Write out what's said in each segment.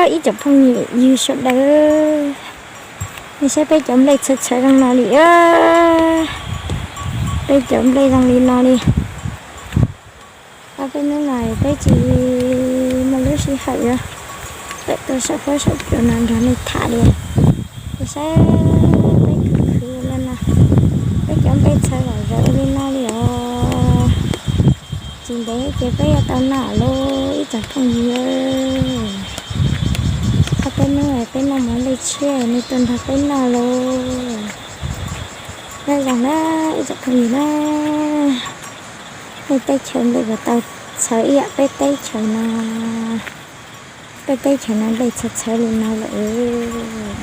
Ib tsoom phooj ywg sawv daws, nej saib peb cov nplej txhawv txhawv zoo no li, peb cov nplej zoo li no li. Ob peb hnub no peb tsis muaj lub sij hawm yuav tawm tuaj saum huab saum cua no nrog nej tham li. Nej saib peb khwv khwv li no, peb cov nplej txhawv zom zaws li no li os. Tsis ntev ces peb yuav tau noj lauj ib tsoom phooj ywg. Ob peb hnub peb noj mov nplej tshiab nej tuaj nrog peb noj lauj. Nyob zoo na ib tsoom phooj ywg na, nej teb chaws nplej puas tau txhawv ib yam peb teb chaws no? Peb teb chaws no nplej txhawv txhawv li no lawm.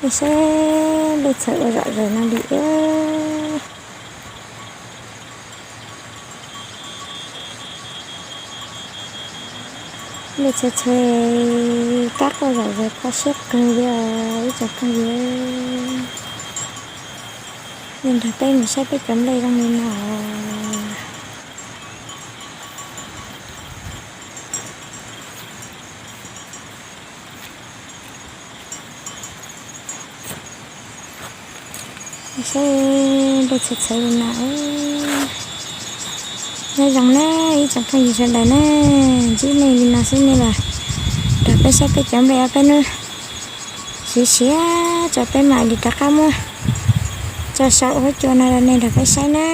Nej saib nplej txhawv ua zom zaws no li. Nplej txhawv txhawv, kab quaj zom zaws kho siab kawg li os ib tsoom phooj ywg. Nej nrog peb mus saib peb cov nplej zoo li no. Saib nplej txhawv txhawv li no. Nyob zoo na ib tsoom phooj ywg sawv daws na, ntsib nej li no xwb nej los nrog peb saib peb cov nplej ob peb hnub siav siav tso peb mam li rov qab muab tso saum huab cua no rau nej nrog peb saib na.